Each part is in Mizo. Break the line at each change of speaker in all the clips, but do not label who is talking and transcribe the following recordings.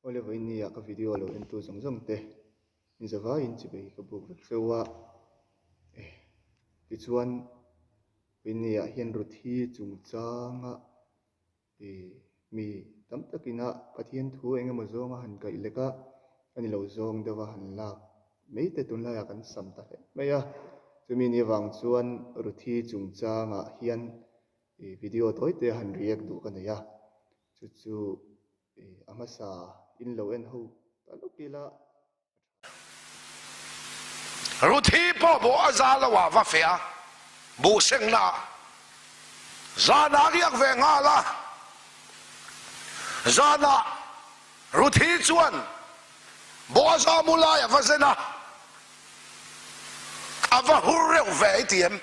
Awle vawiin ni ah ka video lo en tu zawng zawng te in zavaiin chibei ka buk vek cheu a, tichuan vawiin ni ah hian Ruthi chungchanga ih mi tam takin a Pathian thu eng emaw zawnga han kaih lek a, a ni lo zawng deuh a han lak mai te tunlaiah kan sam ta hle mai a, chumi ni avang chuan Ruthi chungchangah hian ih video tawi te han react duh ka nei a, chu chu ih a hmasa in lo en ho ta lawk ila a tha.
Ruthi pawh bawh a za lo ah va feh a, buh sengna ah zan ah riak ve nghal a. Zan ah Ruthi chuan bawh a za mu lai a va zen a, a va hur reuh ve i ti em?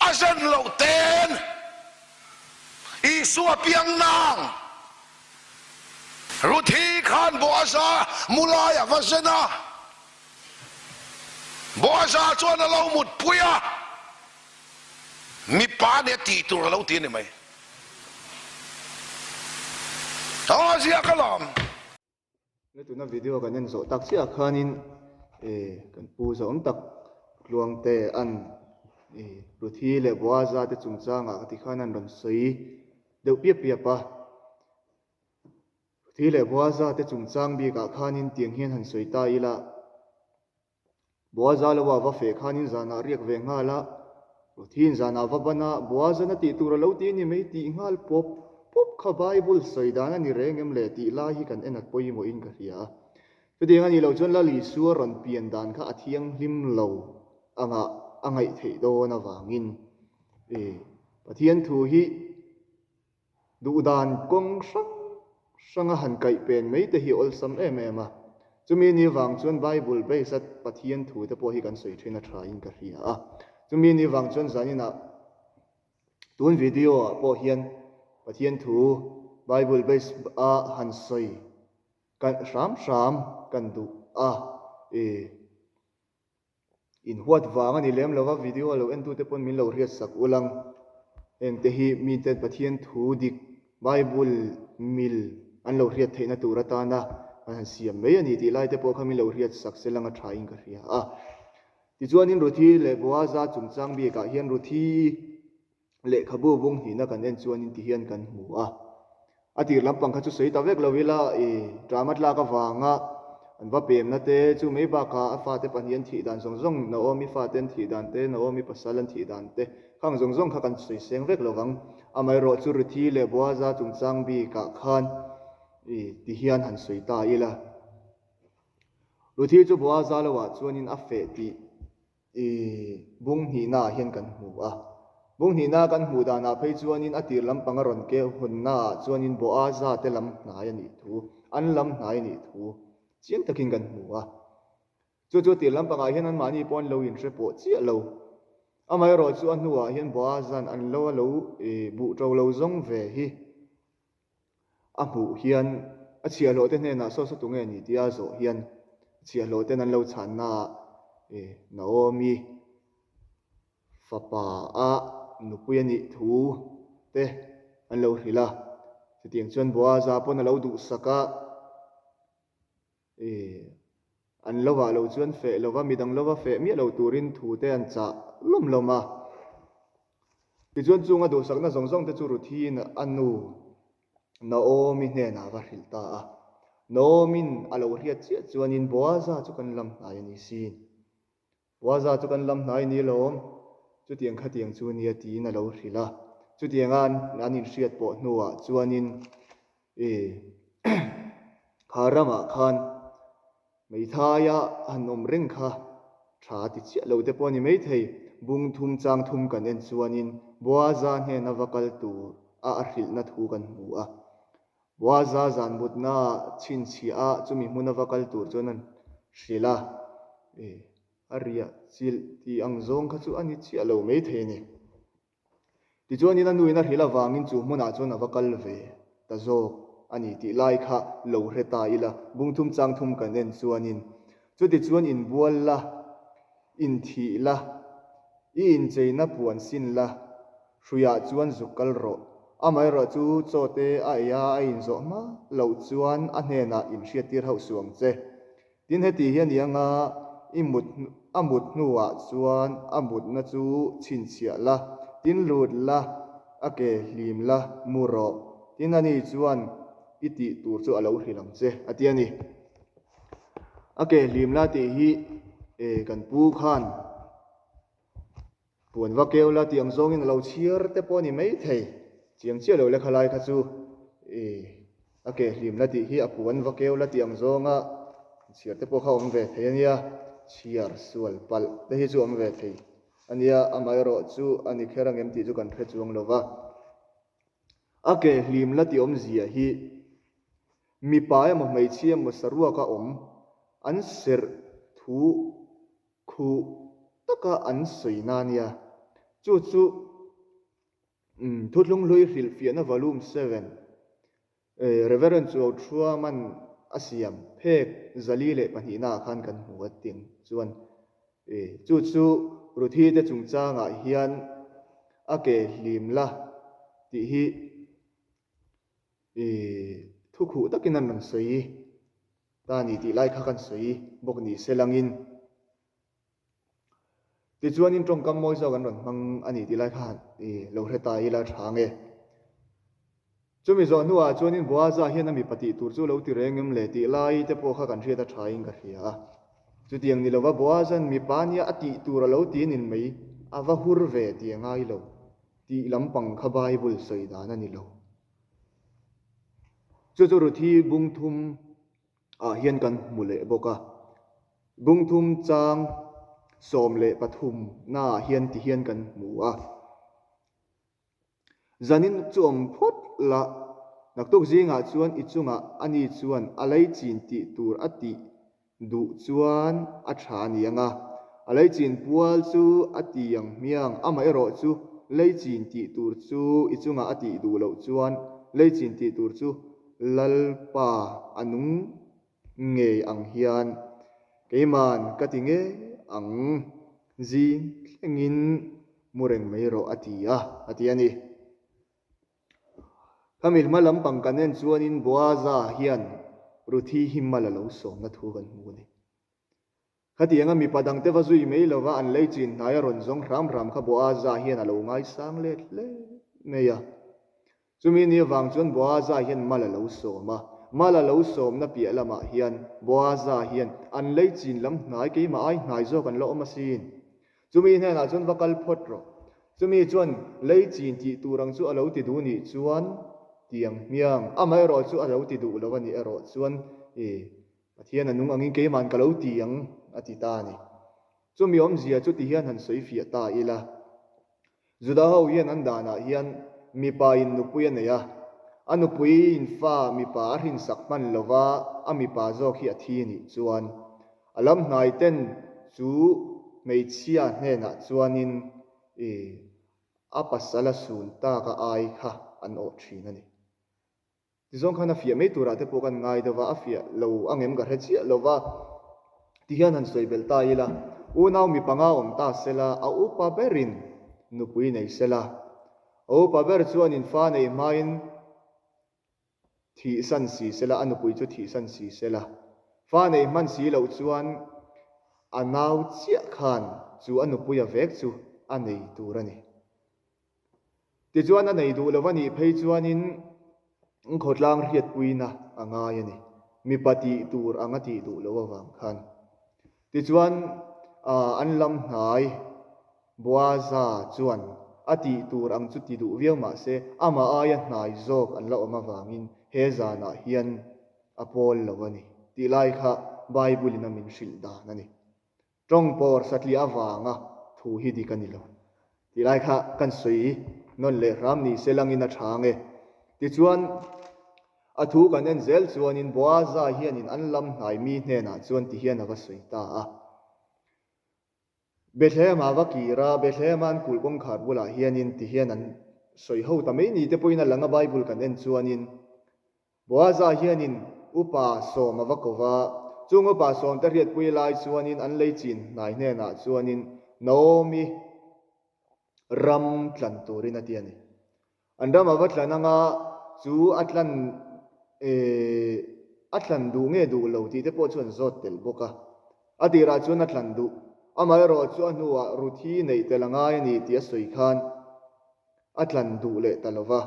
A zen loh ten Isua piang nang. Ruthi khan Boaza mu lai a va zen a, Boaza chuan a lo mutpui a, mipa nia tih tur a lo ti a ni mai. Aw ziak alawm.
Hei tuna video kan en zawh tak chiah khanin eh kan pu zawm tak Tluangte an eh Ruthi leh Boaza te chungchangah ka ti khan an rawn sawi deuh piap piap a. Ruthi leh Boaza te chungchang bikah khanin tiang hian han sawi ta ila. Boaza lo a va feh khanin zanah riak ve nghal a, Ruthin zanah va ban a, Boazan a tih tur a lo ti ni mai tih nghal pawp pawp kha Bible sawi dan a ni reng em le tih lai hi kan en at pawimawhin ka hria a. Chutiang a nih loh chuan Lal Isua rawn pian dan kha a thianghlim lo angah a ngaih theih dawn avangin Pathian thu hi Duhdan kawng hrang hranga han kaih pen mai te hi awlsam em em a. Chumi ni vang chuan Bible base a Pathian thu te pawh hi kan sawi thin a tha in ka hria a. Chumi ni vang chuan zaninah tun video ah pawh hian Pathian thu Bible base a han sawi kan hram hram kan duh a. I. Inhuat vang a ni lem lova video a lo entute pawn min lo hriat sak ulang. Hengte hi miten Pathian thu dik Bible mil an lo hriat theihna tur atana an han siam mai a ni tih laite pawh kha min lo hriat sak se lang a thain ka hria a. Tichuanin Ruthi leh Boaza chungchang bikah hian Ruthi Lehkhabu bung hnihna kan en chuanin ti hian kan hmu a. A tir lampang kha chu sawi ta vek lo ila, i drama tlak avanga an va pemna te chu mai bakah a fate pahnih an thih dan zawng zawng, Naomi fate an thih dan te, Naomi pasal an thih dan te, khang zawng zawng kha kan sawi seng vek lo vang. Amaherawh chu Ruthi leh Boaza chungchang bikah khan i ti hian han sawi ta ila. Ruthi chu Boaza loah chuanin a feh tih I bung hnihna ah hian kan hmu a. Bung hnihna kan hmuh danah phei chuanin a tir lampang a rawn keu hawnna ah chuanin Boaza te lam hnai a nih thu, an lam hnai a nih thu chiang takin kan hmu a. Chu chu tir lampangah hian anmahni pawh an lo inhre pawh chiah lo. Amaherawh chu a hnuah hian Boaza'n an lo a lo buh ṭo lo zawng ve hi A hmuh hian a chhiahhlawh te hnenah saw saw tunge ni tia zawh hian a chhiahhlawh ten an lo chhanna ah Naomi fapa a nupui a nih thu te an lo hrilh a, chutiang chuan Boaza pawn a lo duhsak a. An lovah lo chuan feh lova midang lova feh miah lo turin thu te an chah lawm lawm a. Tichuan chunga duhsakna zawng zawng te chu Ruthiin a nu Naomi hnenah a va hrilh ta a. Naomi'n a lo hriat chiah chuanin Boaza chu kan lam hnai a ni sin. Boaza chu kan lam hnai ni lawm, chutiang khatiang chu nia tiin a lo hrilh a. Chutianga an inhriat pawh hnuah chuanin i kha ramah khan hmeithaia han awm reng kha tha ti chiah lo te pawh a ni maithei. Bung thum chang thum kan en chuanin Boaza hnena va kal tur a a hrilhna thu kan hmu a. Boaza zan mutna chhinchhiah a chumi hmuna va kal tur chuan an hrilh a, e, a riah chilh tih ang zawng kha chu a ni chiah lo maithei a ni. Tichuanin a nuin a hrilh avangin chu hmunah chuan a va kal ve ta zawk a ni tih lai kha lo hre ta ila, bung thum chang thum kan en chuanin chutichuan inbual la, inthih la, i incheina puan sin la, Hruiah chuan zuk kal rawh. Amaherawhchu chaw te a ei a, a inzawh hma loh chuan a hnenah inhriattir hauh suh ang che. Tin, heti hi a ni anga i mut a mut hnuah chuan a mutna chu chhinchhiah la, tin lut la, a ke hlim la, mu rawh. Tin, ani chuan i tih tur chu a lo hrilh ang che, a ti a ni. A ke hlim la tih hi kan pu khan Puan va keu la tih ang zawngin a lo chhiar te pawh a ni mai thei. Chiang chiah lo lekha lai kha chu i a ke hlim la tih hi a puan va keu la tih ang zawnga chhiar te pawh kha awm ve thei a nia. Chhiar sual palh te hi chu awm ve thei a nia, amaherawhchu a ni kher angem tih chu kan hre chuang lo va. A ke hlim la tih awmzia hi mipa emaw hmeichhia emaw saruaka awm an serh thu Khuh taka an sawi na nia. Chu chu Thuthlung Hlui hrilhfiahna Volume 7, Reverend Chuau Thuaman a siam phek 402 ah khan kan hmu a ting chuan chu chu Ruthi te chungchangah hian a ke hlim la tih hi thukhuh takin an rawn sawi. Ta ni tih lai kha kan sawi bawk ni se langin tichuanin tawngkam mawi zawk an rawn hmang a ni tih lai kha i lo hre ta ila tha nge. Chumi zawh hnuah chuanin Boaza hian a mipa tih tur chu lo ti reng em le tih lai te pawh kha kan hriat a thain ka hria a. Chutiang ni lova Boaza'n mipa nia a tih tur a lo ti nin mai a va hur ve tih a ngai lo tih lampang kha Bible sawi dan a ni lo. Chu chu Ruthi bung thum ah hian kan hmu leh bawk a, bung thum chang 13 na ah hian ti hian kan hmu a. Zanin chu awm phawt la, naktuk zingah chuan i chungah ani chuan a leichin tih tur a tih Duh chuan a tha a ni ang a, a leichin pual chu a ti ang hmiang, amaherawh chu leichin tih tur chu i chungah a tih duh loh chuan leichin tih tur chu Lalpa a nung ngei ang hian keiman ka ti ngei ang, zing thlengin mu reng mai rawh a ti a, a ti a ni. Khami hma lampang kan en chuanin Boaza hian Ruthi hi mal a lo sawmna thu kan hmu a ni. Khatianga mipa dangte va zui mai lova an lei chin hnai a rawn zawng hram hram kha Boaza hian a lo ngaisang let hle mai a. Chumi ni avang chuan Boaza hian mal a lo sawm a. Mal a lo sawmna piah lamah hian Boaza hian an lei chin lam hnai keimah ai hnai zawk an la awm asin. Chumi hnenah chuan va kal phawt rawh. Chumi chuan lei chin tih tur ang chu a lo ti duh nih chuan tiang hmiang, amaherawh chu a lo ti duh lo a nih erawh chuan i Pathian a nung angin keiman ka lo ti ang a ti ta a ni. Chumi awmzia chu ti hian han sawi fiah ta ila. Juda ho hian an danah hian mipa in nupui a nei a, a nupui in fa mipa a hrinsak hman lova a mipa zawk hi a thi nih chuan a lam hnai ten chu hmeichhia hnenah chuanin i a pasal a sun tak a ai kha an awh thin a ni. Tizawng khan a fiah mai turah te pawh kan ngai deuh a, a fiah lo angem ka hre chiah lo va, tihian han sawi belh ta ila, unau mi panga awm ta sela, a upa berin nupui nei sela, a upa ber chuanin fa nei hmain thihsan si sela, a nupui chu thihsan si sela, fa nei hman si loh chuan a nau chiah khan chu a nupuia vek chu a nei tur a ni. Tichuan a nei duh lo a nih phei chuanin khawtlang hriatpuina a ngai a ni, mipa tih tur ang a tih duh loh avang khan. Tichuan an lam hnai Boaza chuan a tih tur ang chu ti duh viau mah se amah aia hnai zawk an la awm avangin he zanah hian a pawl lo a ni tih lai kha Bible-in a min hrilh dan a ni. Tawng pawr satliah avanga thu hi dik a ni lo. Tih lai kha kan sawi nawn leh hram ni se langin a tha ang e. Tichuan, a thu kan en zel chuanin Boaza hianin an lam hnai mi hnenah chuan ti hian a va sawi ta a. Bethlehem-ah va kir a, Bethlehem-a an kulh kawngkhar bulah hianin ti hian an sawi ho ta mai ni te pawhin a lang a Bible kan en chuanin Boaza hianin upa sawm a va ko va, chung upa sawmte hriatpui lai chuanin an lei chin hnai hnenah chuanin Naomi ram tlan turin a ti a ni. An ram a va tlan anga chu a tlan a tlan duh nge duh lo tih te pawh chu an zawt tel bawk a. A tirah chuan a tlan duh. Amaherawh chu a hnuah Ruthi neih tel a ngai a ni tih a sawi khan a tlan duh leh ta lo va.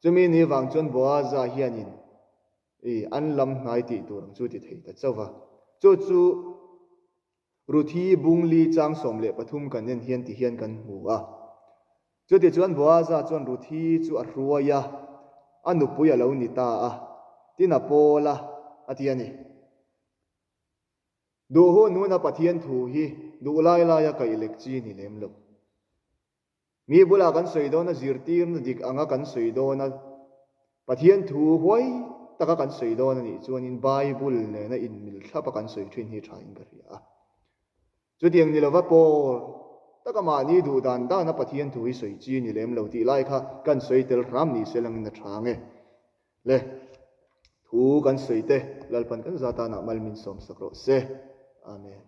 Chumi ni vang chuan Boaza hianin i an lam hnai tih tur ang chu ti thei ta chauh va. Chu chu Ruthi bungli chang 13 kan en hian ti hian kan hmu a. Chutichuan Boaza chuan Ruthi chu a hruai a, a nupui a lo ni ta a, tin a pawl a, a ti a ni. Duh hun huna Pathian thu hi duh lai laia kaih lek chi ni lem lo. Mi bulah kan sawi dawn a, zirtirna dik anga kan sawi dawn a, Pathian thu huai taka kan sawi dawn a nih chuanin Bible nena inmil thlap a kan sawi thin hi tha in ka hria a. Chutiang ni lova pawl taka mahni duh dan dana Pathian thu hi sawi chi ni lem lo tih lai kha kan sawi tel hram ni se langin a tha nge. Le, thu kan sawi te Lalpan kan za tanah mal min sawmsak rawh se. Amen.